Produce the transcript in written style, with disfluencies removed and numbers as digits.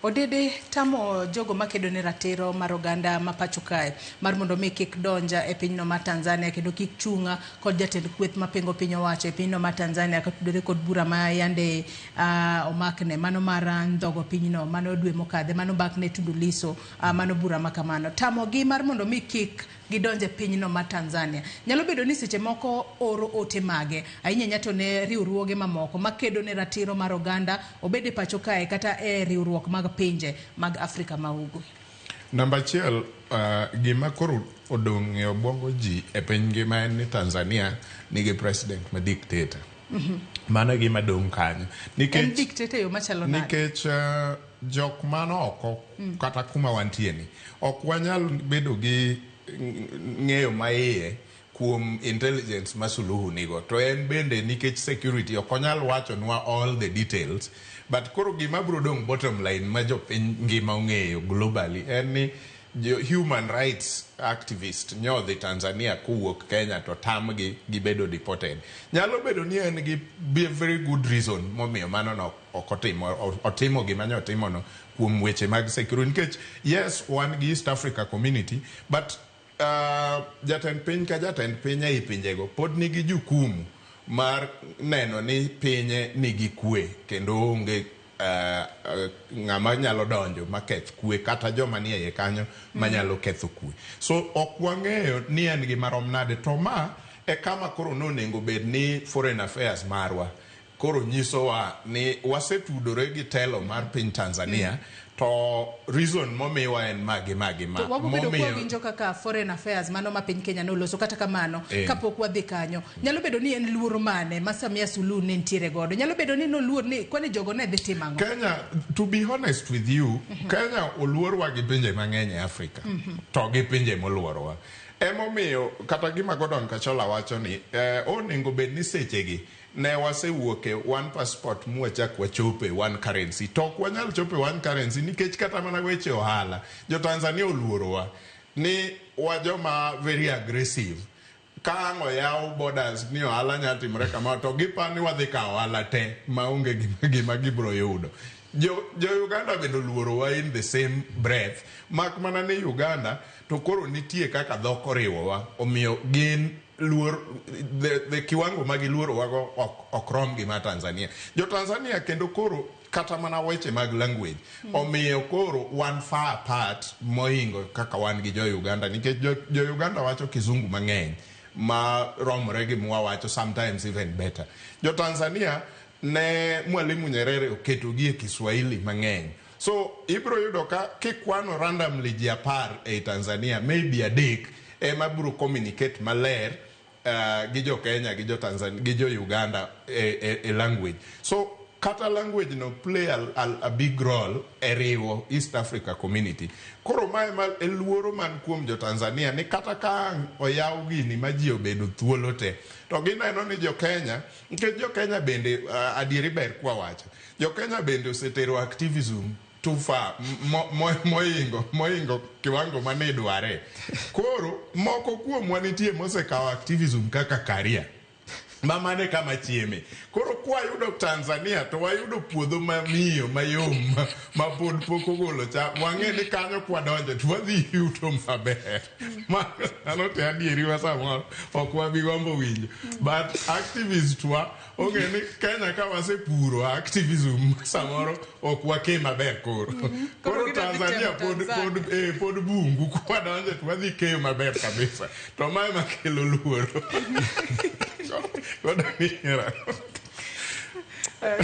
Odede tamo jogo makedo ne ratiro mar oganda ma pacho kae mar mondo mi kik donja e pinyno mar Tanzania kendo kik chunga kod jatend kweth mapingo piny owacho e pinyno mar Tanzania katudore kod bura ma yande omakne mano mar ndhogo pinyno mano dwe mokadhe mano bakne Tundu Lissu, mano bura ma kamano. Tamogi mar mondo mi kik gidonj e pinyno mar Tanzania. Nyalo bedo ni seche moko oro ote mage, ahinya ahinya to ne riwruoge mamoko makedo ne ratiro mar oganda, obed e pacho kae kata e riwruok mag pinje mag Afrika ma Ugwe. Namba achiel, gima koro odong' e obwongo ji e piny ngima en ni Tanzania nigi president ma dictator. Mano e gima dong' kanyo. Nikech, en dictator e yo machalo nade? Nikech jok man oko kata kuma wantie ni ok wanyal bedo gi ng'eyo maiye kuom intelligence ma Suluhu nigo, to en bende nikech security ok onyal wachonwa all the details. But koro gima biro dong', bottom line ma jopiny ngima ong'eyo globally, en ni jo human rights activist nyodhi Tanzania kowuok Kenya to tamgi gibedo deported. Nyalo bedo ni en gi very good reason momiyo mano no ok otimo, otimo gima nyo otimono kuom weche mag security, nikech yes, wan gi East Africa Community, but jatend piny ka jatend piny ei pinjego pod nigi jukumu mar neno ni pinye nigi kwe kendo onge ng'ama nyalo donjo maketh kwe kata joma nie iye kanyo manyalo ketho kwe. So ok wang'eyo ni en gi marom nade, to ma e kama koro nonego bed ni foreign affairs marwa koro nyisowa ni wasetudore gi telo mar piny Tanzania to reason momiwa en magi magi ma To wabobedo kwa winjo kaka foreign affairs mano ma piny Kenya noloso. Kata kamano, kapok wadhi kanyo, nyalo bedo ni en luoro mane ma Samia Suluhu ne nitiere godo? Nyalo bedo ni noluor ni kwani jogo ne dhi timo ang'o? Kenya, to be honest with you, Kenya oluorwa gi pinje mang'eny e Africa to gi pinje moluorowa. Emomiyo kata gima Gordon Kachola wacho ni onego bed ni sechegi ne wasewuok e one passport mwachak wachope one currency, to ok wanyal chopo e one currency nikech kata mana weche ohala, jo Tanzania oluorowa ni wa joma very aggressive. Ka ang' oyaw borders ni ohala nyalo timore kamano, to gipa ni wadhi kawo ohala te maonge gima gibiro yudo. Jo Uganda bende oluorowa in the same breath, mak mana ni Uganda to koro nitie kaka dhok oriwowa, omiyo gin luor the kiwango ma giluorowago ok rom gi ma Tanzania. Jo Tanzania kendo koro kata mana weche mag language omiyo koro wan far apart mohingo kaka wan gi jo Uganda, nikech jo Uganda wacho Kizungu mang'eny ma romore gi mwawacho, sometimes even better. Jo Tanzania ne Mwalimu Nyerere oketogi e Kiswahili mang'eny, so ibiro yudo ka kikwano randomly ji 10 ei Tanzania, maybe adek ema biro communicate maler gi jo Kenya, gi jo Tanzania, gi jo Uganda e language. So kata language no play a big role e riwo East Africa Community. Koro mae ma e luoro man kuom jo Tanzania ni kata ka ang' oyaw gini ma ji obedo thuolo te, to gineno ni jo Kenya, nikech jo Kenya bende, adieri ber kwa wacho, jo Kenya bende osetero activism too far mohingo kiwango mane idware. Koro moko kuomwa nitie mosekawo activism kaka career ma mane kama chieme. Koro kwayudo Tanzania to wayudo puodho mamiyo mayom ma pod pok ogolo cham, wang'e ni kanyo kwadonjo to wadhi yuto maber. Mano to adieri ma samoro ok wabi gombo winjo, but activist wa ong'e ni Kenya ka wasepuro activism samoro ok wake maber. Koro Koro gidwa dhi Tanzania temo pod Tanzania. pod bungu, kwadonjo to wadhi keyo maber kabisa, to mae makelo luoro kod mira.